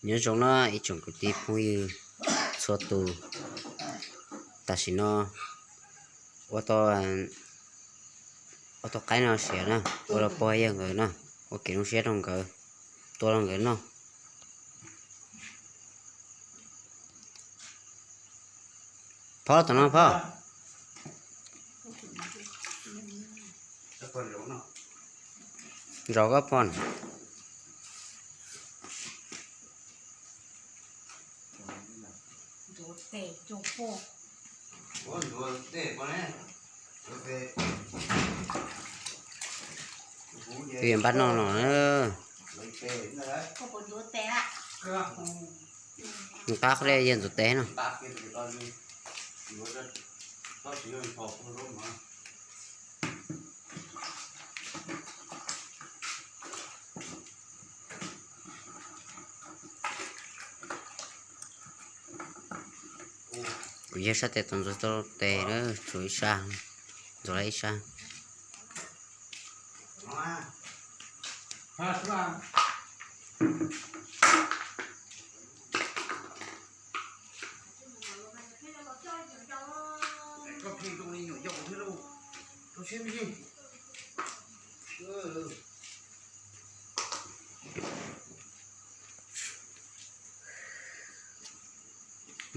Nyob zoo na ib tsoom kwv tij phooj ywg txhua tus, tam sim no ua tau, ua tau qaib no siav na, ua rau pog yawg nkawd na, ua kev zoo siab rau nkawd, tua rau nkawd noj. Phob tom no phob. Zov koj phob. Peb yuav npaj noj no na. Nqa qhov dej yawg ntxuav tes no. Kuv yawg sab tes tau ntxuav tau tes na, tshuav ib sab, ntxuav tau ib sab.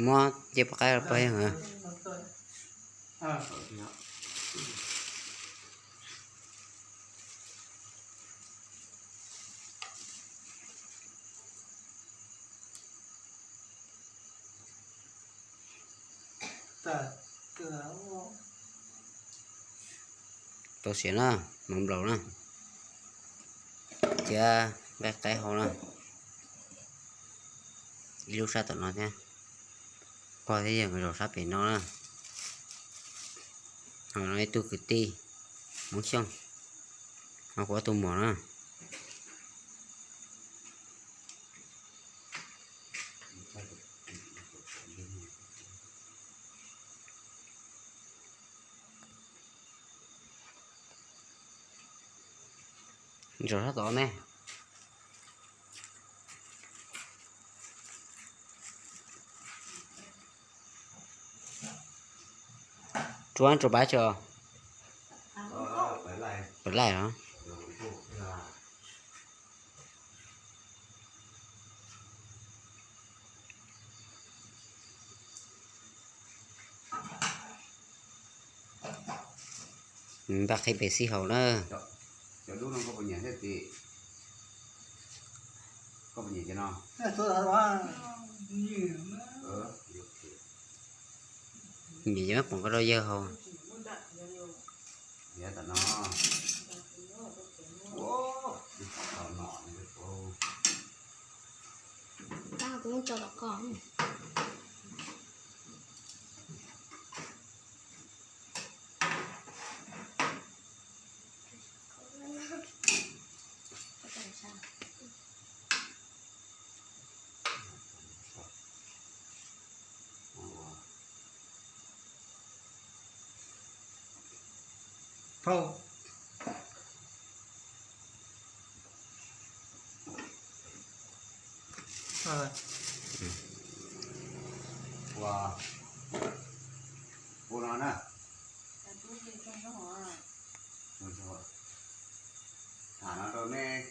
Muab cia pov qaib pov yawg. Tau siav na, hmoov nplaum na, thiab nqaij qaib hau na, ib lub sab tom no thiab, pog thiab yawg nkawd zaum sab pem no na. Ho no ib tug kwv tij Hmoob Xyooj, ho kuv ob tug muam na. Zaum sab tod ne. Rua rua pab tso. Pab laij os. Npaj qhib pem xib haum na. Nyiam yog pom koj rau yawg haus. Phauj. Ua, ua no na. Tham no rau nej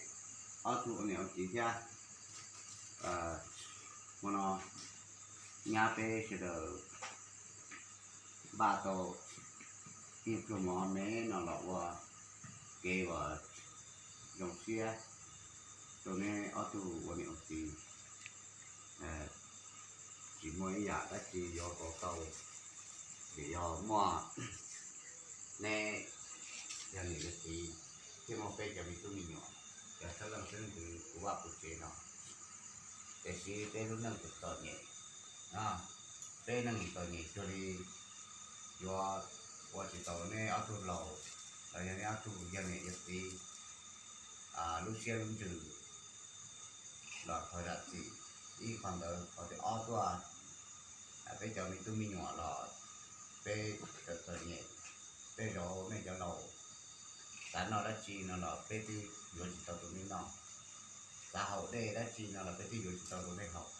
ob tug ua niam ua txiv thiab. Hmo no nyab peb sawv daws npaj tau ib pluag mov me no los ua kev uas zoo siab rau neb ob tug ua niam ua txiv. Tsis muaj ib yam dab tsi yuav pauv tau, vim yog muaj neb yog niam yog txiv thiab muaj peb cov me tub me nyuam, cov xeeb leej xeeb ntxwv puv vaj puv tsev no. Tiam sis peb lub neej txom nyem, peb neej txom nyem cuag li yuav ua tsis tau neb ob tug laus los yog neb ob tug yog niam yog txiv lub siab lub ntsws los thov zam txim. Ib qho ntawd, qhov thib ob tuaj, peb cov me tub me nyuam los peb txom txom nyem, tej zaum nej cov laus xav noj dab tsi no los peb twb yuav tsis tau rau nej noj. tav haus dej dab tsi no los peb twb yuav tsis tau rau nej haus.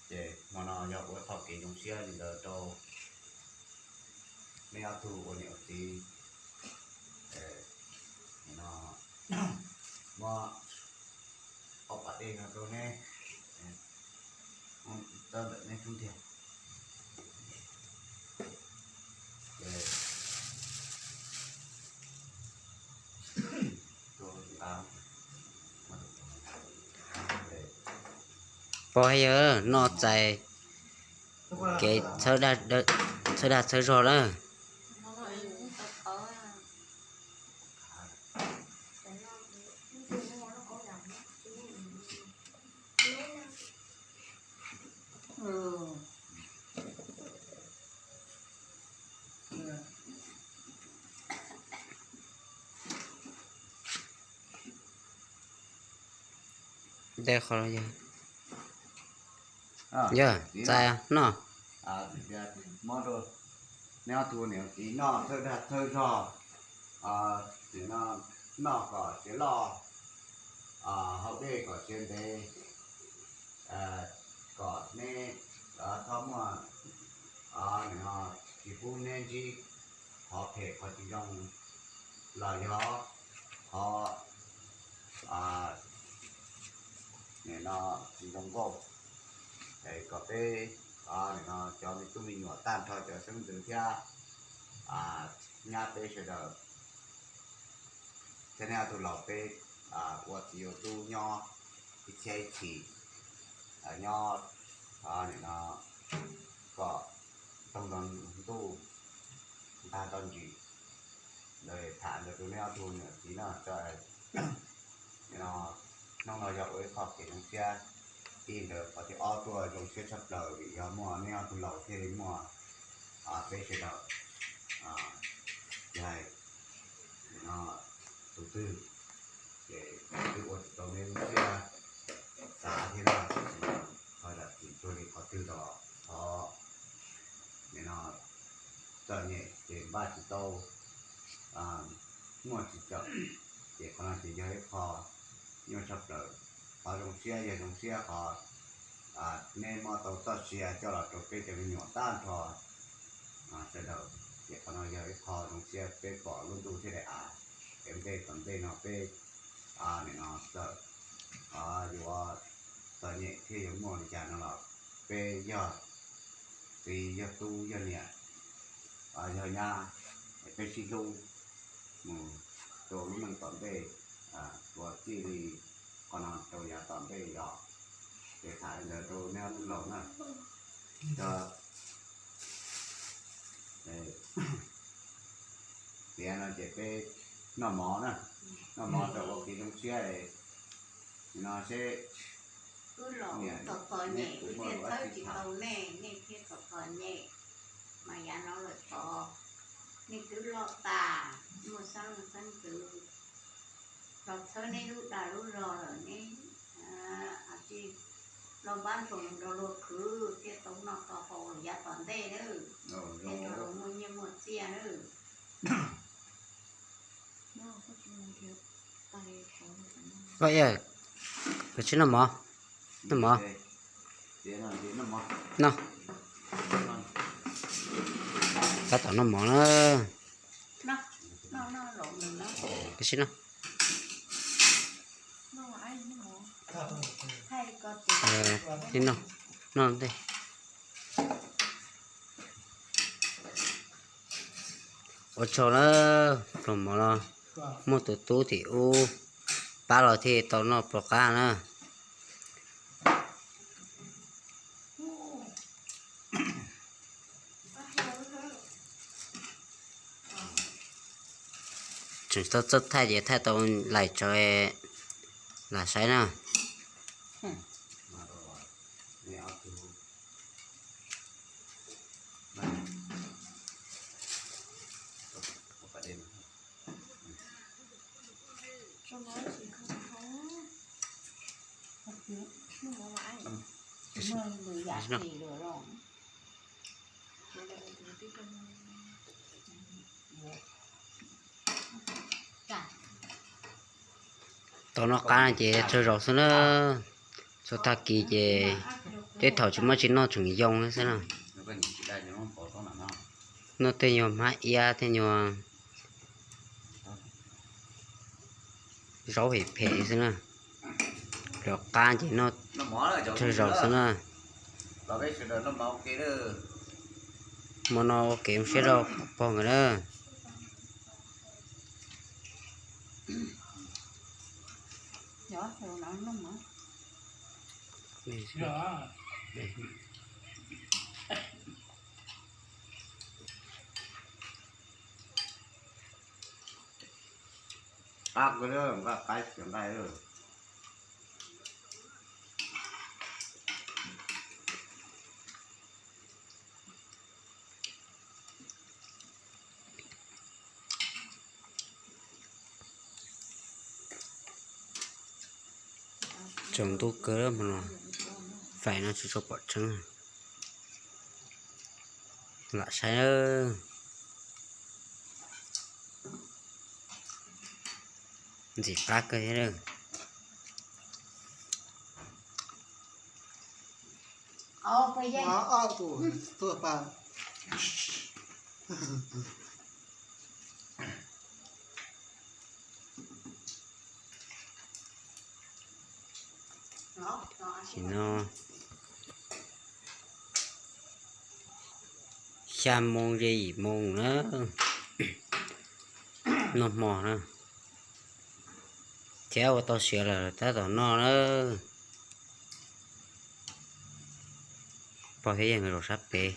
Ces hmo no yog ua qhov kev zoo siab li ntawd rau nej ob tug ua niam ua txiv. No muab ob pas dej no rau neb, txawb ntawm neb xub ntiag. Pog yawg noj txais kev txhawb dag txhawb zog na. Dej qhov yog txais noj. Muab rau neb ob tug niam txiv noj txhawb dag txhawb zog, noj kom siav loj, haus dej kom siav ntev, kom neb txhob muaj, tsis pub neb ntsib qhov phem qhov tsis zoo los yog qhov nim no tsis zoo nkauj, kom peb nim no cov me tub me nyuam tag nrho cov xeeb ntxwv thiab nyab peb sawv daws thiab neb ob tug laus peb ua txiv ua tub nyob ib txhiab ib txhis, nyob nim no kom toog ntuj nqag tau ntsis. Ntawd tham ntawd rau neb ob tug niam txiv no, hnub no yog ua ib qho kev zoo siab, tij ntawd qhov thib ob tuaj zoo siab tshaj plaws vim yog muaj neb ob tug laus thiaj li muaj peb sawv daws, yog tus twg ces twb ua tsis tau neb lub siab xav thiab no, ho zam txim cuag li qhov twg los thov nim no txom nyem ces npaj tsis tau, muaj tsis txawm, ces qhov no ces yog ib qho nyuaj tshaj plaws. Qhov zoo siab yog zoo siab qhov neb muab tau txoj sia coj los rau peb cov me nyuam tag nrho sawv daws, ces qhov no yog ib qho zoo siab peb pom lub ntuj thiaj daim av, es ntej tom ntej no peb nim no txawm yuav txom nyem thiab yuav muaj li cas no los peb yog txiv yog tub yog niam yog nyab, peb sib hlub mus rau lub neej tom ntej, ua txij li qhov no rau yav tom ntej los. Ces tham li ntawd rau neb ob tug laus na. Tiam no ces peb noj mov na, noj mov rau ua kev zoo siab no seb. Wb los txom txom nyem wb thiaj txhawb tsis tau nej, nej thiaj txom txom nyem. Mas yav no lawm tod nej twb loj tas, muaj xeeb leej xeeb ntxwv los txhawb neb lub dag lub zog lawm, neb los npab ntsoos nrog luag khwv thiaj tau noj tau haus yav tom ntej nawb, thiaj rau luag muaj nyiaj muaj txiaj nawb. Koj, koj tsis noj mov? Noj mov. Noj. Tab tom noj mov na. Koj tsis noj? Noj, noj ntej. Ua tsaug na, pluas mov los muaj tus tub tim ub pab los thiaj tau noj pluas qab na. Tseem tau txawj thaij ces thaij tau laim tsawv, lam saib na. Tau noj qab ces tsawg zaus xwb na. Txhua tag kis ces tej thaum tsis muaj tsis noj tseem yoo xwb na. Noj tej nyuag hmab iab tej nyuag zaub phem phem xwb na. Lov qab ces noj tsawg zaus xwb na. Hmo no ua kev zoo siab rau pog nkawd na. Tsaus ntuj kawg hmo no, fais no tsis tshua pom tseeb. Lam saib, ntxim qab kawg thiab. Sim no xya moo ze yim moo na, noj hmo na, thiab ua tau siav lawm tab tom noj na. Pog thiab yawg nkawd zaum sab pem,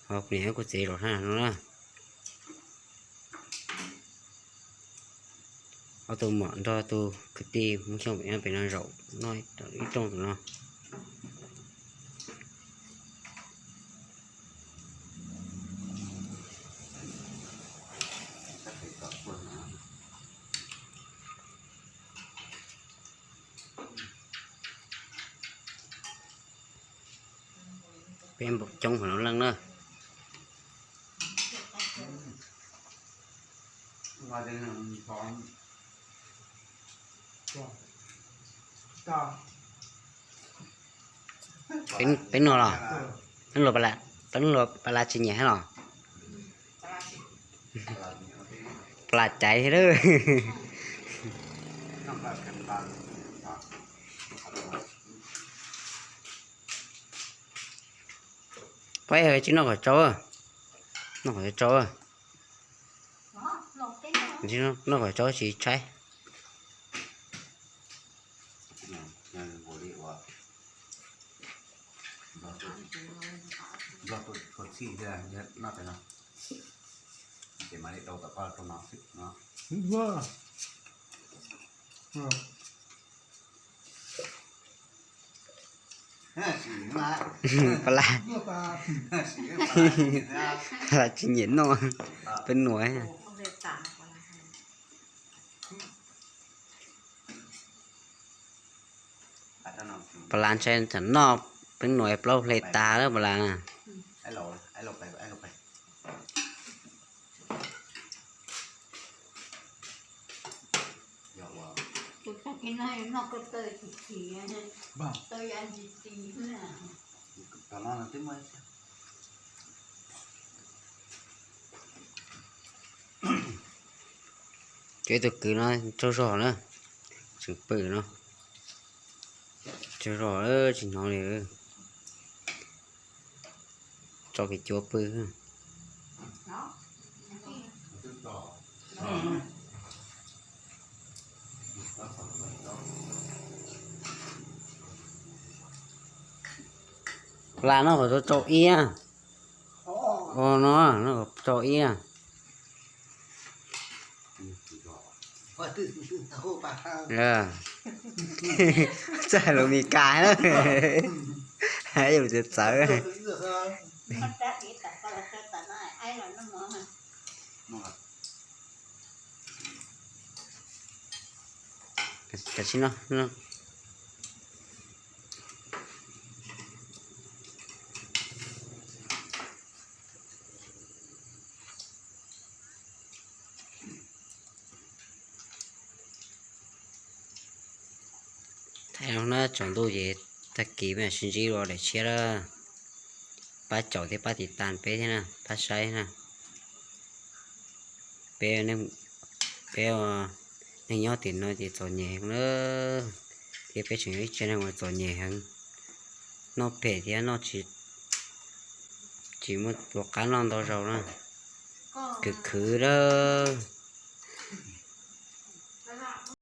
ho kuv niam thiab kuv txiv zaum sab no na. Ob tug muam nrog tus kwv tij Hmoob Xyooj pem no zaum noj ib rooj tus no. Peb npaum coob hauv no leej na. Peb nua los, peb nua, peb nua pala tsis nyiam thiab los? Pala caiv thiab lawm. Peb tsis noj kom tsau, noj kom tsau, noj kom tsau tsis tshaib. Pala, pala tsis nyiam noj, peb nua. Pala ntshai tsam noj peb nua plaub hle tas lawm pala na. Kev tus kwv no tsaug zog na, tseem pw no, tsaug zog tsis hnov li. Tso kev cuav pw. Plas noj kom tau tsau ib. Ua no noj kom tsau ib. Txawj lus Mes Kas na. Yog lus txawv txawv. Tam sim no Na tsaus ntuj ces tag kis peb mam sib ntsib dua daim tshiab lawm. Pab caum thiab pab tiv tas peb thiab na, pab saib na. Peb, peb neeg nyob tim no ces txom nyem heev na, thiab peb tseem yog ib tsev neeg uas txom nyem heev, noj phem thiab noj tsis muaj tus qab noj ntau zaus na, khwv khwv lawm.